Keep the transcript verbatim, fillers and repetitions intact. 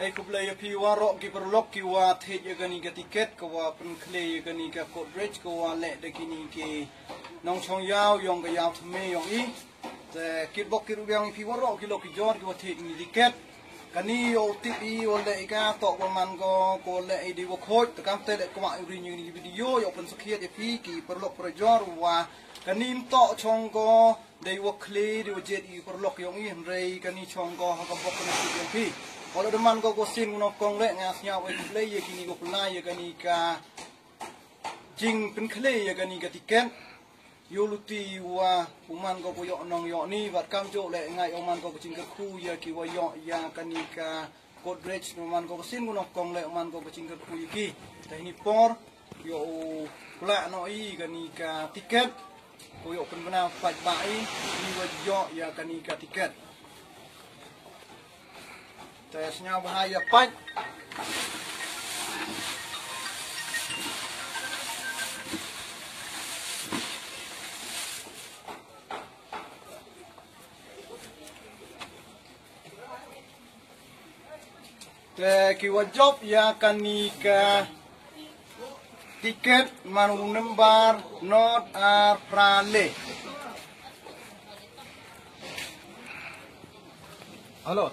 Ai khublei ya phi waroh ki paralok ki wa thied ya kani ka tiket ka wa pynkhleh ya kani ka Godrej ka wa leh da kini ki nongchong yaw yong ka yaw thymme yong i. Te kit bok kit u biang i phi waroh ki lok ki jor ki wa thied ni tiket. Kani yow tip i wa leh i ka toh wa man ko ko leh i di wa khot te kam te leh kwah i ri ni video yow pynsakhiat ya phi ki paralok parajor wa kani mtoh chong ko dei wa khleh dei wa jied i paralok yong i hynrei kani chong ko ha ka bok kani ki yong phi. Wa la da man ko ko sin u nongkong leh nga sñiaw wa khublei ya kini ko pynlai ya kani ka jingpynkhleh ya kani ka tiket. Yow luti wa u man ko ko yoh nong yoh ni wat kamjooh leh ngai u man ko ko jingkyrkhu ya ki wa yoh ya kani ka Godrej u man ko ko sin u nongkong leh u man ko ko jingkyrkhu ya ki. Te hini por yow u klah noh i kani ka tiket. Ko yow pynbna paidbah i ni wa yoh ya kani ka tiket. Te sñiaw bha ya paid. Te ki wa jop ya kani ka tiket man u number not ar prale. Hello.